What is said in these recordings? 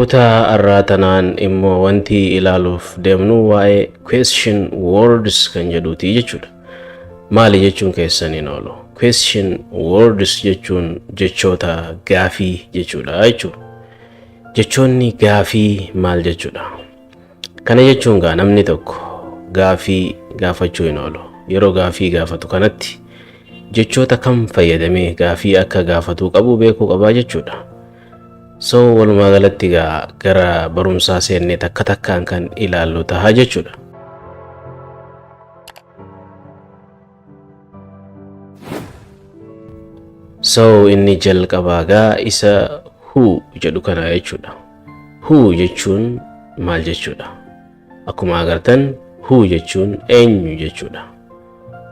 Kutaa har'aa tanaan immoo wanti ilaaluuf deemnu waa'ee question words kan jedhuuti jechuudha. Maali jechuun keessan hin oolu. Question words jechuun jechoota gaafii jechuudha jechuudha. Jechoonni gaafii maal jechuudha? Kana jechuun gaa namni tokko gaafii gaafachuu hin oolu. Yeroo gaafii gaafatu kanatti jechoota kam fayyadamee gaafii akka gaafatuu qabu beekuu qabaa jechuudha. So walumaa galatti gaa gara barumsaa seennee takka takkaan kan ilaallu ta'a jechuudha. So inni jalqabaa gaa isa who jedhu kana jechuudha. Who jechuun maal jechuudha? Akkuma agartan, who jechuun eenyu jechuudha.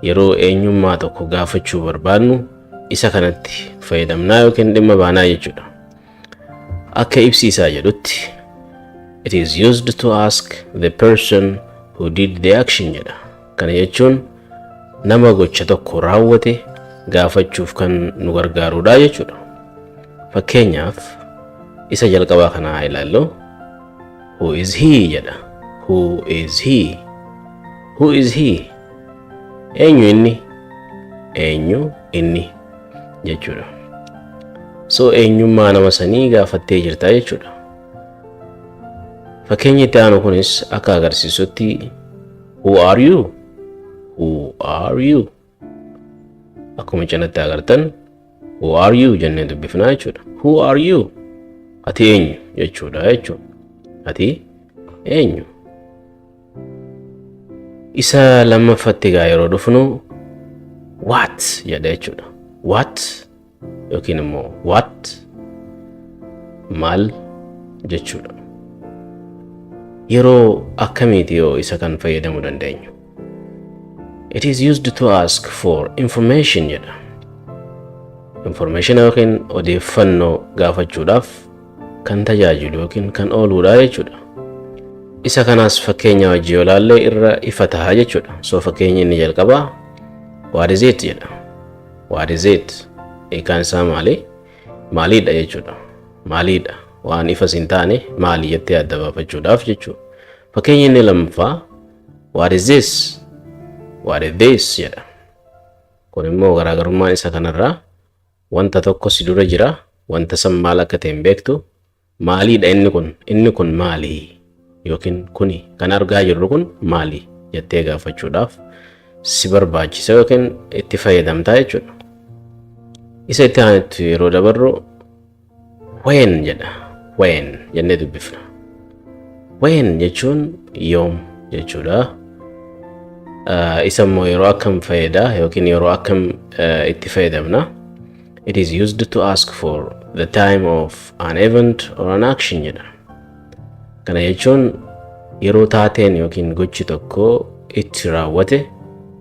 Yeroo eenyummaa tokko gaafachuu barbaadnu isa kanatti fayyadamnaa yookiin dhimma baanaa jechuudha. Akka ibsi isaa jedhutti, "It is used to ask the person who did the action" jedha. Kana jechuun nama gocha tokko raawwate gaafachuuf kan nu gargaarudha jechuudha. Fakkeenyaaf, isa jalqabaa kana haa ilaallu. "Who is he?" jedha. Who is he? Who is he? Eenyu inni? Eenyu inni jechuudha. So eenyummaa nama sanii gaafattee jirta jechuudha. Fakkeenyi itti aanu kunis akka agarsiisutti, "Who are you? Who are you?" Akkuma cinatti agartan, "Who are you?" jennee dubbifnaa jechuudha. Who are you? Ati eenyu jechuudha. Ati eenyu? Isa lammaffatti gaa yeroo dhufnu, "what" jedha jechuudha. What yookiin immoo what, maal jechuudha. Yeroo akkamiiti yoo isa kan fayyadamuu dandeenyu? "It is used to ask for information" jedha. Information yookiin odeeffannoo gaafachuudhaaf kan tajaajilu yookiin kan ooludha jechuudha. Isa kanaas fakkeenya wajjii yoo ilaalle irra ifa ta'a jechuudha. So fakkeenyi inni jalqabaa "What is it?" jedha. What is it? Hiikaan isaa maali? Maaliidha jechuudha. Maaliidha? Waan ifa hin taane maali jettee adda baafachuudhaaf jechuudha. Fakkeenyi inni lammaffaa "What is this? What is this?" jedha. Kun immoo garaagarummaan isa kanarraa wanta tokko si dura jira, wanta san maal akka ta'e hin beektu, maaliidha inni kun, inni kun maali yookiin kuni kan argaa jirru kun maali jettee gaafachuudhaaf si barbaachisa yookiin itti fayyadamtaa jechuudha. Isa itti aanutti yeroo dabarru, "when" jedha. "When" jennee dubbifna. "When" jechuun yoom jechuudha. Isa immoo yeroo akkam fayyada yookiin yeroo akkam itti fayyadamna? "It is used to ask for the time of an event or an action" jedha. Kana jechuun yeroo taateen yookiin gochi tokko itti raawwate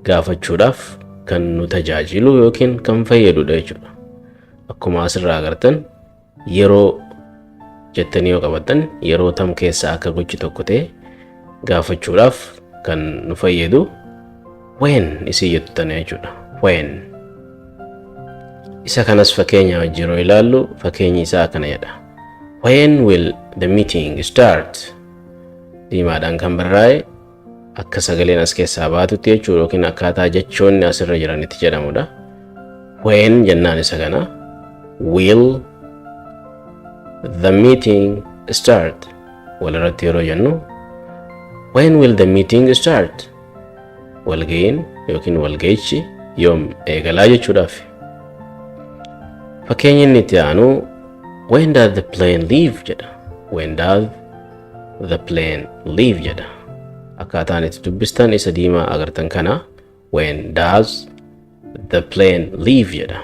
gaafachuudhaaf kan nu tajaajilu yookiin kan fayyadudha jechuudha. Akkuma asirraa agartan, yeroo jettanii yoo qabattan, yeroo tam keessa akka gochi tokko ta'e gaafachuudhaaf kan nu fayyadu "when" isii jettu tana jechuudha. When. Isa kanas fakkeenya wajjin yeroo ilaallu, fakkeenyi isaa akkana jedha. "When will the meeting start?" Diimaadhaan kan barraa'e akka sagaleen as keessaa baatutti jechuudha yookiin akkaataa jechoonni asirra jiranitti jedhamudha. "When" jennaan isa kana, "will the meeting start" walirratti yeroo jennu, "When will the meeting start?" Walga'iin yookiin walga'ichi yoom eegalaa jechuudhaaf. Fakkeenyi inni itti aanu "When does the plane leave?" jedha. "When does the plane leave?" jedha. Akkaataan itti dubbistan isa diimaa agartan kana, "When does the plane leave?" jedha.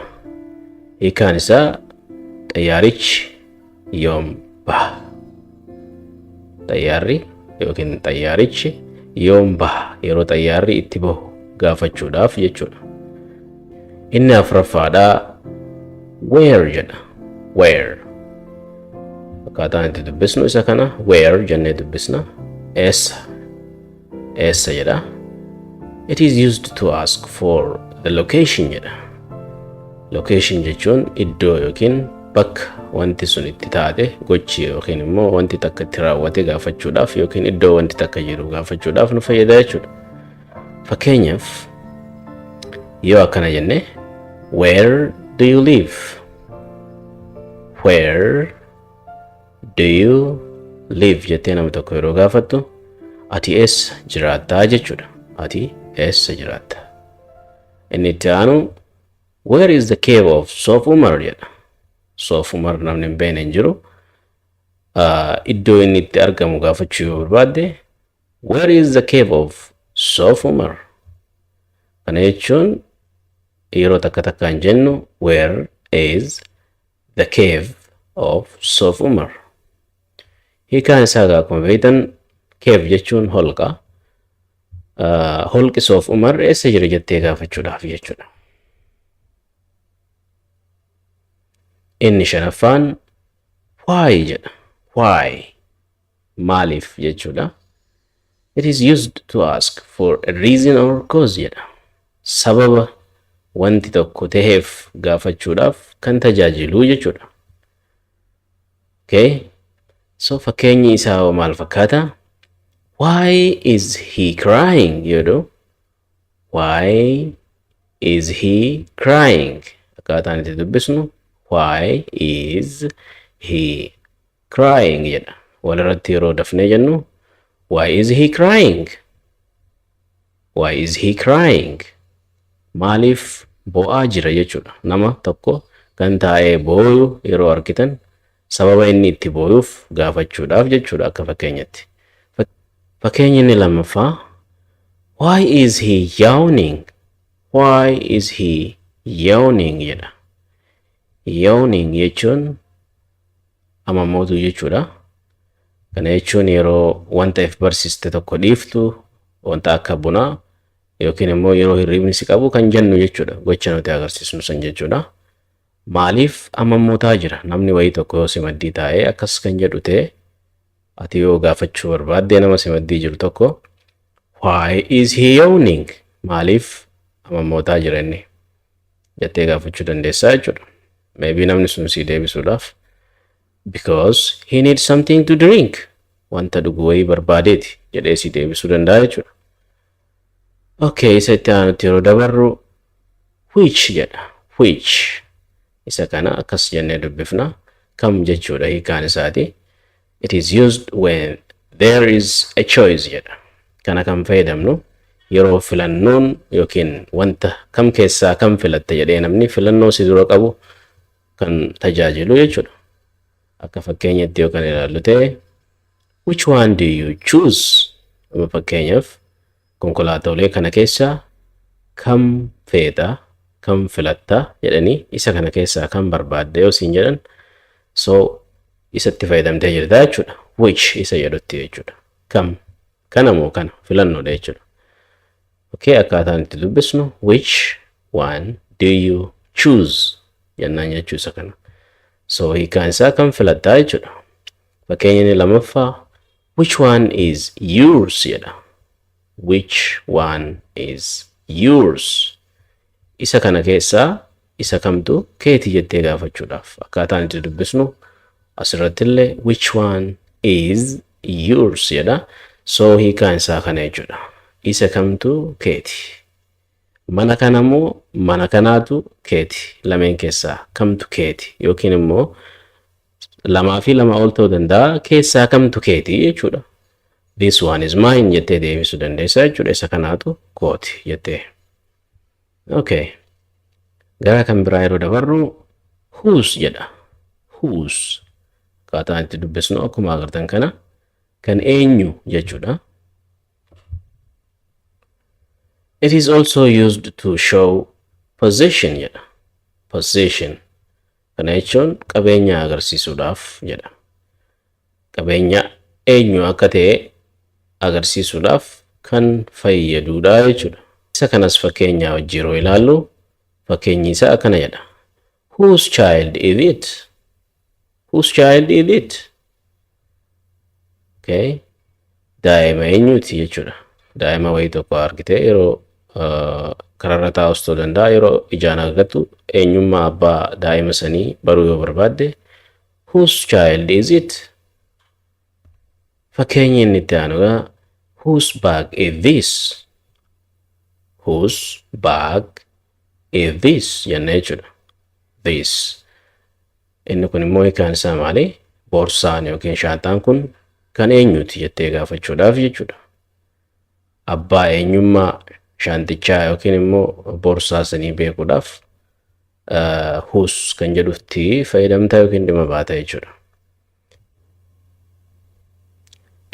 Hiikaan isaa xayyaarichi yoom baha? Xayyaarri yookiin xayyaarichi yoom baha, yeroo xayyaarri itti bahu gaafachuudhaaf jechuudha. Inni afuraffaadhaa "where" jedha. Where. Akkaataan itti dubbisnu isa kana, "where" jennee dubbisna. Eessa? Eessa jedha. "It is used to ask for the location" jedha. Location jechuun iddoo yookiin Bakka wanti sun itti taate, gochi yookiin immoo wanti takka itti raawwate gaafachuudhaaf yookiin iddoo wanti takka jiru gaafachuudhaaf nu fayyada jechuudha. Fakkeenyaaf yoo akkana jenne, "Where do you live?" "Where do you live?" jettee nama tokko yeroo gaafattu, ati eessa jiraattaa jechuudha. Ati eessa jiraatta? Inni itti aanu, "Where is the cave of Sof Umar?" jedha. Sof Umar namni hin beekne hin jiru. Iddoo inni itti argamu gaafachuu yoo barbaadde, "Where is the cave of Sof Umar?" Kana jechuun yeroo takka takkaan jennu, "Where is the cave of Sof Umar?" Hiikaan isaa egaa akkuma beektan, cave jechuun holqa. Holqi Soof Umar eessa jira jettee gaafachuudhaaf jechuudha. Inni shanaffaan why jedha. Why, maaliif jechuudha. It is used to ask for a reason or cause jedha. Sababa wanti tokko taheef gaafachuudhaaf kan tajaajilu jechuudha. Okay? So fakkeenyi isaa hoo maal fakkaata? "Why is he crying?" jedhu. "Why is he crying?" Akkaataan itti dubbisnu, "Why is he crying?" jedha. Walirratti yeroo dafnee jennu, "Why is he crying?" "Why is he crying?" Maaliif boo'aa jira jechuudha. Nama tokko kan taa'ee booyu yeroo argitan, sababa inni itti booyuuf gaafachuudhaaf jechuudha akka fakkeenyatti. Fakkeenyi inni lammaffaa, "Why is he yawning?" "Why is he yawning?" jedha. Yawning jechuun amammootuu jechuudha. Kana jechuun yeroo wanta if barsiiste tokko dhiiftu, wanta akka bunaa, yookiin immoo yeroo hirribni si qabu kan jennu jechuudha. Gocha nuti agarsiisnu san jechuudha. Maaliif amammootaa jira? Namni wayii tokko yoo si maddii taa'ee akkas kan jedhu ta'e, ati yoo gaafachuu barbaadde nama si maddii jiru tokko, "Why is he yawning?" Maaliif amammootaa jira inni jettee gaafachuu dandeessaa jechuudha. Maybe namni sun si deebisuudhaaf, "Because he needs something to drink," wanta dhugu wayii barbaadeeti jedhee si deebisuu danda'a jechuudha. Okay, isa itti aanutti yeroo dabarru, which jedha. Which, isa kana akkas jennee dubbifna. Kam jechuudha hiikaan isaati. It is used when there is a choice jedha. Kana kan fayyadamnu yeroo filannoon yookiin wanta kam keessaa kam filatta jedhee namni filannoo si dura qabu kan tajaajilu jechuudha. Akka fakkeenyatti yoo kan ilaallu ta'e, "Which one do you choose?" Amma fakkeenyaaf konkolaatoolee kana keessaa kam feeta, kam filatta jedhanii, isa kana keessaa kam barbaadda yoo siin jedhan, so isatti fayyadamtee jirta jechuudha. Which isa jedhutti jechuudha. Kam, kana moo kana, filannoodha jechuudha. Okay, akkaataan itti dubbisnu, "Which one do you choose?" jennaan jechuu isa kana. So hiikaan isaa kam filattaa jechuudha. Fakkeenya inni lammaffaa, "Which one is yours?" jedha. "Which one is yours?" Isa kana keessaa isa kamtu keeti jettee gaafachuudhaaf akkaataan itti dubbisnu asirratti illee, "Which one is yours?" jedha. So hiikaan isaa kana jechuudha. Isa kamtu keeti? Mana kana moo mana kanaatu keeti? Lameen keessaa kamtu keeti? Yookiin immoo lamaa fi lama ol ta'uu danda'a, keessaa kamtu keeti jechuudha. "This one is mine" jettee deebisuu dandeessa jechuudha. Isa kanaatu kooti jettee. Okay. Gara kan biraa yeroo dabarru, whose jedha. Whose. Akkaataan itti dubbisnu akkuma agartan kana, kan eenyu jechuudha. It is also used to show possession jedha. Possession. Kana jechuun qabeenya agarsiisuudhaaf jedha. Qabeenya eenyu akka ta'e agarsiisuudhaaf kan fayyadudha jechuudha. Isa kanas fakkeenyaa wajjin yeroo ilaallu, fakkeenyi isaa akkana jedha. "Whose child is it?" "Whose child is it?" Okay. Daa'ima eenyuti jechuudha. Daa'ima wayii tokko argite yeroo Kararra taa'us ta'uu danda'a, yeroo ijaan argattu eenyummaa abbaa daa'ima sanii baruu yoo barbaadde, "Whose child is it?" Fakkeenyi inni itti aanu egaa "Whose bag is this?" "Whose bag is this?" jenna jechuudha. This. Inni kun immoo hiikaan isaa maali? Borsaan yookiin shaantaan kun kan eenyuti jettee gaafachuudhaaf jechuudha. Abbaa eenyummaa shaantichaa yookiin immoo borsaa sanii beekuudhaaf "whose" kan jedhutti fayyadamta yookiin dhimma baata jechuudha.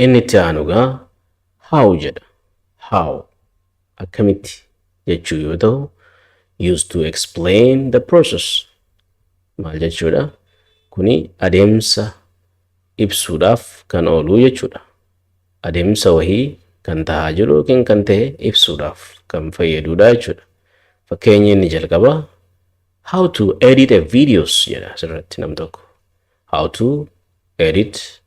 Inni itti aanu egaa "how" jedha. "How" akkamitti jechuu yoo ta'u, used to explain the process. Maal jechuudha? Kuni adeemsa ibsuudhaaf kan oolu jechuudha. Adeemsa wahii kan tahaa jiru yookiin kan ta'e ibsuudhaaf kan fayyadudha jechuudha. Fakkeenyi inni jalqabaa "How to edit a videos" jedha asirratti nam tokko. "How to edit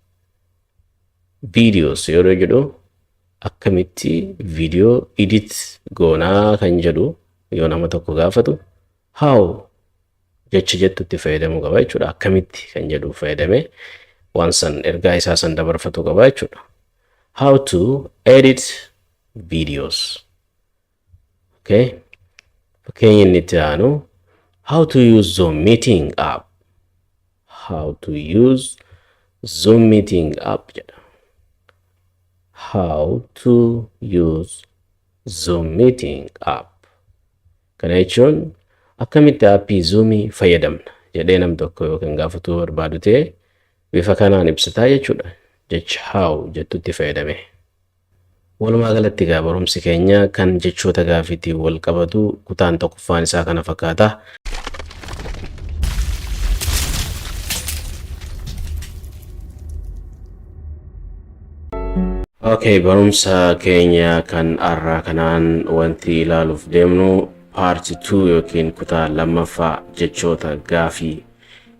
videos" yeroo jedhu, akkamitti viidiyoo edit goonaa kan jedhu yoo nama tokko gaafatu, "how" jecha jettutti fayyadamuu qaba jechuudha. Akkamitti kan jedhu fayyadamee waan san ergaa isaa san dabarfatu qaba jechuudha. How to edit videos. Okay. Fakkeenya inni itti aanu "How to use Zoom meeting app." "How to use Zoom meeting app" jedha. How to use Zoom meeting app. Kana jechuun akkamitti aappii Zoomii fayyadamna jedhee nam tokko yookiin gaafatuu barbaadu ta'e, bifa kanaan ibsataa jechuudha. Jecha "how" jettutti fayyadame. Walumaa galatti egaa barumsi keenya kan jechoota gaafiitiin wal qabatu kutaan tokkoffaan isaa kana fakkaata. Okay, barumsa keenya kan har'aa kanaan wanti ilaaluuf deemnu part 2 yookiin kutaa lammaffaa jechoota gaafii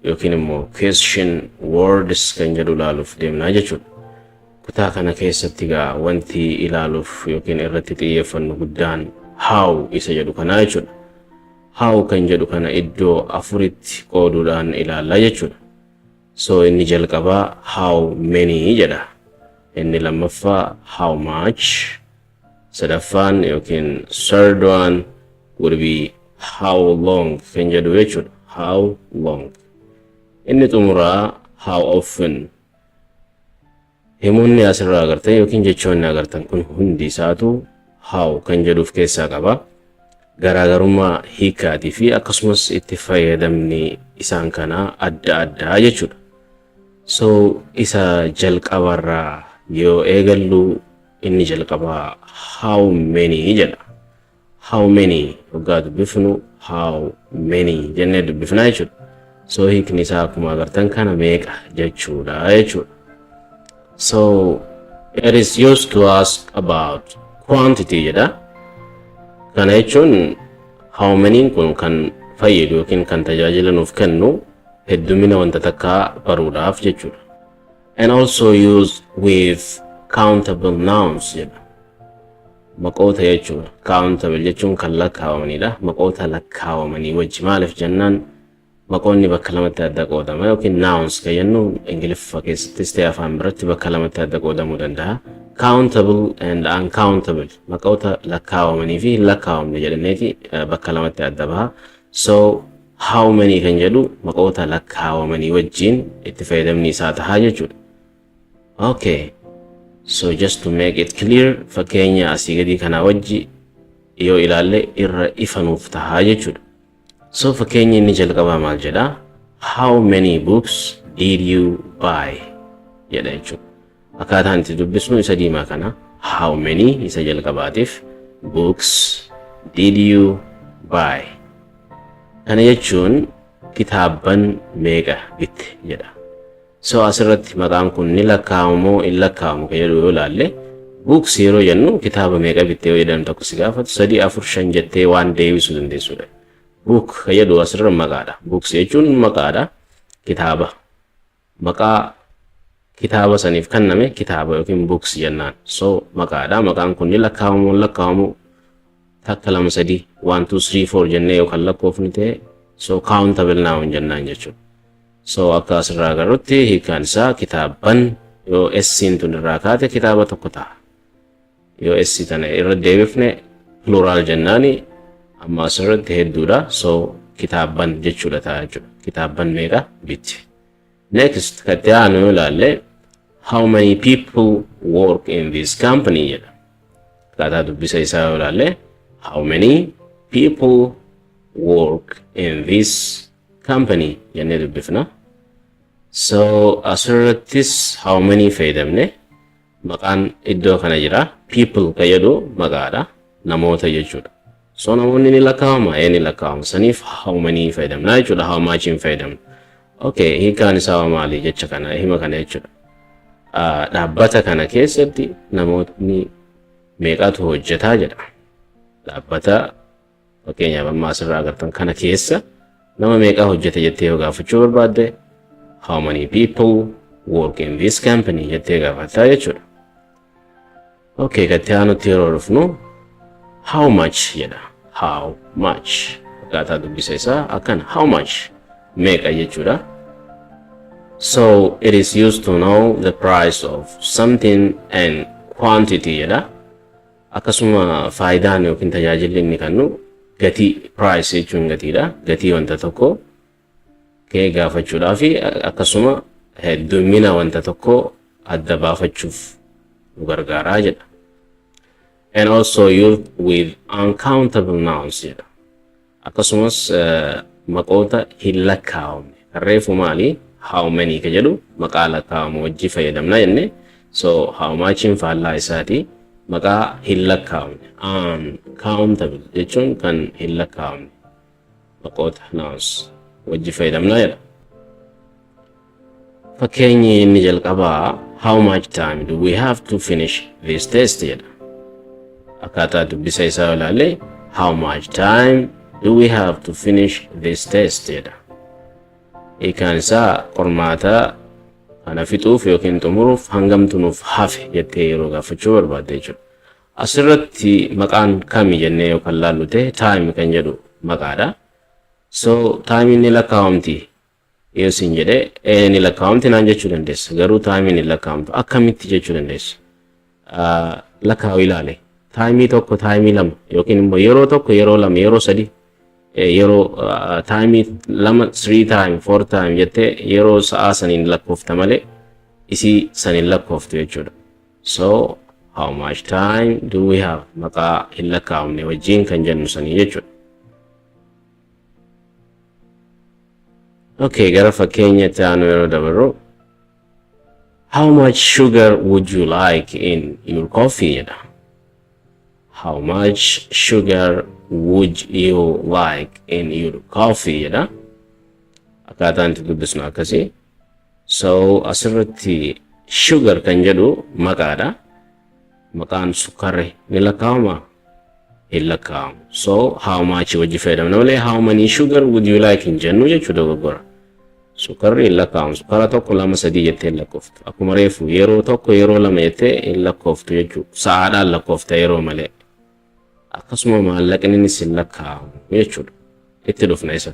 yookiin immoo question words kan jedhu ilaaluuf deemnaa jechuudha. Kutaa kana keessatti egaa wanti ilaaluuf yookiin irratti xiyyeeffannu guddaan "how" isa jedhu kanaa jechuudha. "How" kan jedhu kana iddoo afuritti qooduudhaan ilaallaa jechuudha. So inni jalqabaa "how many" jedha. Inni lammaffaa "how much". Sadaffaan yookiin third one would be "how long" kan jedhu jechuudha. How long. Inni xumuraa "how often". Himoonni asirraa agartan yookiin jechoonni agartan kun hundi isaatu "how" kan jedhuuf keessaa qaba. Garaagarummaa hiikaatii fi akkasumas itti fayyadamni isaan kanaa adda addaa jechuudha. So isa jalqabarraa yoo eegallu, inni jalqabaa "how many" jedha. "How many" waggaa dubbifnu, "how many" jennee dubbifnaa jechuudha. So hiikni isaa akkuma agartan kana meeqa jechuudha jechuudha. So it is used to ask about quantity jedha. Kana jechuun "how many" kun kan fayyadu yookiin kan tajaajila nuuf kennu heddumina wanta takkaa baruudhaaf jechuudha. And also used with countable nouns jedha. Maqoota jechuudha. Countable jechuun kan lakkaa'amanidha. Maqoota lakkaa'amanii wajji. Maaliif jennaan, maqoonni bakka lamatti adda qoodama yookiin nouns kan jennu Ingiliffa keessattis ta'e afaan biratti bakka lamatti adda qoodamuu danda'a. Countable and uncountable, maqoota lakkaa'amanii fi hin lakkaa'amne jedhaneeti bakka lamatti adda baha. So "how many" kan jedhu maqoota lakkaa'amanii wajjin itti fayyadamni isaa tahaa jechuudha. Okay. So just to make it clear, fakkeenya asii gadii kanaa wajji yoo ilaalle irra ifa nuuf tahaa jechuudha. So fakkeenya inni jalqabaa maal jedhaa? "How many books did you buy?" jedha jechuudha. Akkaataan itti dubbisnu isa diimaa kana, "how many" isa jalqabaatiif, "books did you buy". Kana jechuun kitaabban meeqa bitte jedha. So asirratti maqaan kun ni lakkaa'amu moo hin lakkaa'amu kan jedhu yoo ilaalle, "books" yeroo jennu, kitaaba meeqa bitte yoo jedhan tokko si gaafatu, sadii, afur, shan jettee waan deebisuu dandeessudha. "Book" kan jedhu asirra maqaadha. "Books" jechuun maqaadha. Kitaaba. Maqaa kitaaba saniif kenname kitaaba yookiin "books" jennaan. So maqaadha. Maqaan kun ni lakkaa'amu moo hin lakkaa'amu? Takka, lama, sadii, one, two, three, four jennee yoo kan lakkoofnu ta'e, so countable noun jennaan jechuudha. So akka asirraa agarrutti hiikaan isaa kitaabban yoo s-iin tun irraa kaate kitaaba tokko ta'a. Yoo s tana irra deebifne plural jennaani, amma asirratti hedduudha, so kitaabban jechuudha ta'a jechuudha. Kitaabban meeqa bitti? Next, kan itti aanu yoo ilaalle, "How many people work in this company?" jedha. Akkaataa dubbisa isaa yoo ilaalle, "How many people work in this company?" jennee dubbifna. So asirrattis how many fayyadamne, maqaan iddoo kana jira. People kan jedhu maqaadha. Namoota jechuudha. So namoonni ni lakkaa'ama, ee ni lakkaa'ama. Saniif how many fayyadamna jechuudha. How much hin fayyadamnu. Okay, hiikaan isaa maali jecha kana, hima kana jechuudha? Dhaabbata kana keessatti namoonni meeqatu hojjetaa jedha. Dhaabbata fakkeenyaaf amma asirraa agartan kana keessa nama meeqaa hojjeta jettee yoo gaafachuu barbaadde, "How many people work in this company?" jettee gaafataa jechuudha. Okay, gatti aanutti yeroo dhufnu how much jedha. How much. Akkaataa dubbisa isaa akkana, how much, meeqa jechuudha. So it is used to know the price of something and quantity jedha. Akkasuma faayidaan yookiin tajaajilli inni kennu gatii, price jechuun gatiidha. Gatii wanta tokko kee gaafachuudhaa fi akkasuma heddummina wanta tokko adda baafachuuf nu gargaaraa jedha. And also used with uncountable nouns jedha. Akkasumas maqoota hin lakkaa'amne. Kan reefu maali? How many ka jedhu maqaa lakkaa'amu wajji fayyadamna jenne. So how much faallaa isaati, maqaa hin lakkaa'amne. Uncountable jechuun kan hin lakkaa'amne. Maqoota, nouns wajji fayyadamna jedha. Fakkeenyi inni jalqabaa, "How much time do we have to finish this test?" jedha. Akkaataa dubbisa isaa ilaalle, "How much time do we have to finish this test?" jedha. Hiikaan isaa qormaata kana fixuuf yookiin xumuruuf hangamtu nuuf hafe jettee yeroo gaafachuu barbaadde jechuudha. Asirratti maqaan kami jennee yoo kan laallu ta'e, time kan jedhu maqaadha. So time inni lakkaa'amti yoo isin jedhe, ee ni lakkaa'amti naan jechuu dandeessa. Garuu time hin lakkaa'amtu akkamitti jechuu dandeessa. Lakkaa'u ilaale. Time tokko, time lama, yookiin immoo yeroo tokko, yeroo lama, yeroo sadi, yeroo time lama, three time, four time jettee yeroo sa'aa saniin lakkoofta malee isii saniin lakkooftu jechuudha. So how much time do we have maqaa hin lakkaa'amne wajjin kan jennu sanii jechuudha. Okay, gara fakkeenya itti aanu yeroo dabarru, "How much sugar would you like in your coffee?" jedha. "How much sugar would you like in your coffee?" jedha. Akkaataan itti dubbisnu akkasii. So asirratti sugar kan jedhu maqaadha. Maqaan sukkaarri ni lakkaa'amaa? Hin lakkaa'amu. So how much wajji fayyadamna malee how many sugar would you like hin jennu jechuu dogoggora. Sukkarri hin lakkaa'amu. Sukkara tokko, lama, sadii jettee hin lakkooftu. Akkuma reefu yeroo tokko, yeroo lama jettee hin lakkooftu jechuudha. Sa'aadhaan lakkoofta yeroo malee. Akkasuma maallaqninis hin lakkaa'amu jechuudha. Itti dhufna isa.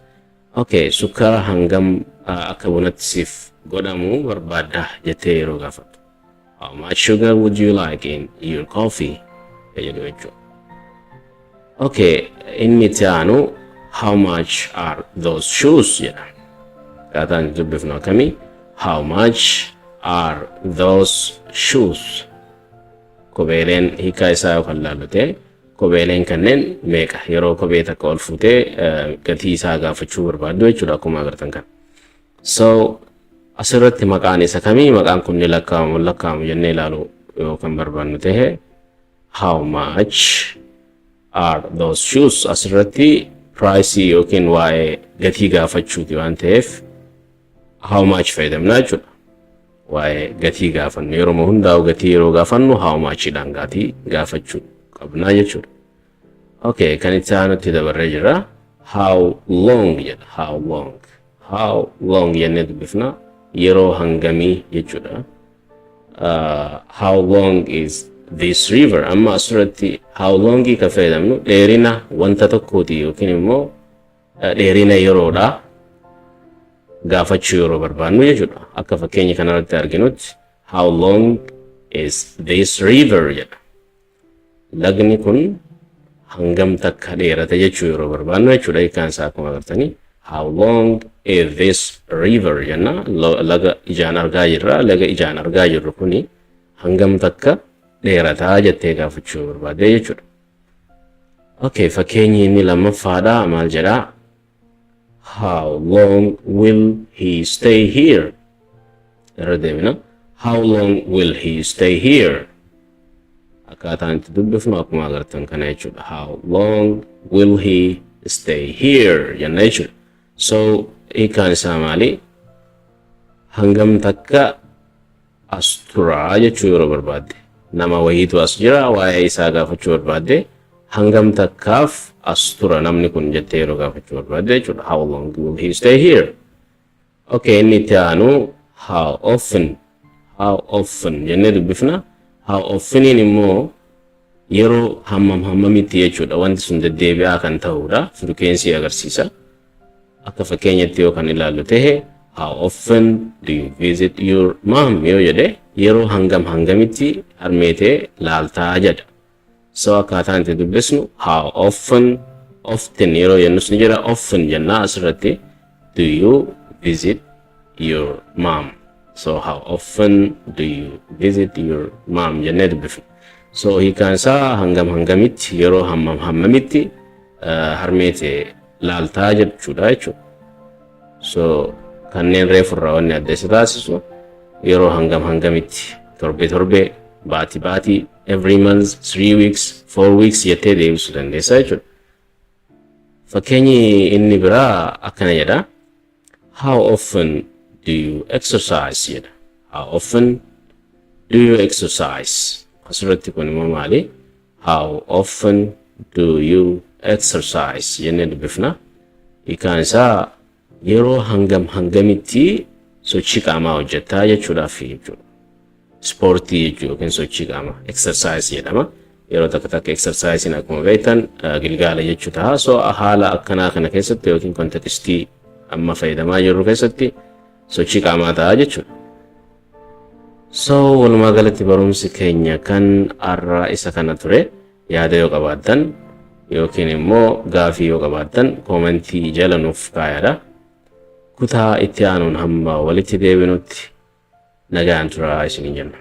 Okay, sukkara hangam akka bunatti siif godhamu barbaadda jettee yeroo gaafattu. "How much sugar would you like in your coffee?" jedhu jechuudha. Okay, inni itti aanu "How much are those shoes?" jedha. Akkaataan itti dubbifnu akkamii? How much are those shoes? Kopheeleen hiikaa isaa yoo kan laallu ta'e, kopheeleen kanneen meeqa, yeroo kophee takka ol fuutee gatii isaa gaafachuu barbaaddu jechuudha akkuma agartan kana. So asirratti maqaan isa kamii, maqaan kun ni lakkaa'amu lakkaa'amu jennee ilaalu yoo kan barbaannu ta'e, how much are those shoes asirratti price yookiin waa'ee gatii gaafachuuti waan ta'eef how much fayyadamna jechuudha. Waa'ee gatii gaafannu yeroo hundaa'u, gatii yeroo gaafannu how much dhaan gatii gaafachuu qabnaa jechuudha. Okay, kan itti aanutti dabarree jira. How long jedha. How long. How long jennee dubbifna. Yeroo hangamii jechuudha. How long is this river? Amma asirratti how long kan fayyadamnu dheerina wanta tokkooti yookiin immoo dheerina yeroodha gaafachuu yeroo barbaannu jechuudha. Akka fakkeenya kanarratti arginutti, "How long is this river?" jedha. Lagni kun hangam takka dheerata jechuu yeroo barbaannu jechuudha. Hiikkaan isaa akkuma agartanii "How long is this river?" jenna. Laga ijaan argaa jirra. Laga ijaan argaa jirru kuni hangam takka dheerataa jettee gaafachuu barbaadde jechuudha. Okay, fakkeenyi inni lammaffaadha maal jedhaa? "How long will he stay here?" Irra deemina. "How long will he stay here?" Akkaataan itti dubbifnu akkuma agartan kana jechuudha. "How long will he stay here?" jenna jechuudha. So hiikkaan isaa maali? Hangam takka as turaa jechuu yeroo barbaadde. Nama wayiitu as jira, waa'ee isaa gaafachuu barbaadde, hangam takkaaf as tura namni kun jettee yeroo gaafachuu barbaadde jechuudha. "How long will he stay here?" Okay, inni itti aanu how often. "How often" jennee dubbifna. How ofteniin immoo yeroo hammam hammamitti jechuudha. Wanti sun deddeebi'aa kan ta'udha. Frequency agarsiisa. Akka fakkeenyatti yoo kan ilaallu ta'e, "How often do you visit your mom?" yoo jedhe, yeroo hangam hangamitti harmeetee laaltaa jedha. So akkaataan itti dubbisnu how often, often yeroo jennus ni jira, often jennaa asirratti, do you visit your mom. So "How often do you visit your mom?" jennee dubbifna. So hiikaan isaa hangam hangamitti, yeroo hammam hammamitti harmeetee laaltaa jechuudha. So kanneen reefurraa wanni adda isa taasisu yeroo hangam hangamitti, torbee torbee, baatii baatii, every month, 3 weeks, 4 weeks jettee deebisuu dandeessa jechuudha. Fakkeenyi inni biraa akkana jedha. "How often do you exercise?" jedha. "How often do you exercise?" Asirratti kun immoo maali? "How often do you exercise?" jennee dubbifna. Hiikaan isaa yeroo hangam hangamitti sochii qaamaa hojjettaa jechuudhaaf jechuudha. Ispoortii jechuu yookiin sochii qaamaa exercise jedhama. Yeroo takka takka exercise akkuma beektan gilgaala jechuu ta'a. So haala akkanaa kana keessatti yookiin contextii amma fayyadamaa jirru keessatti sochii qaamaa ta'a jechuudha. So walumaa galatti barumsi keenya kan har'aa isa kana ture. Yaada yoo qabaattan yookiin immoo gaafii yoo qabaattan commentii jala nuuf kaayadha. Kutaa itti aanuun hamma walitti deebinutti nagaan turaa isiniin jenna.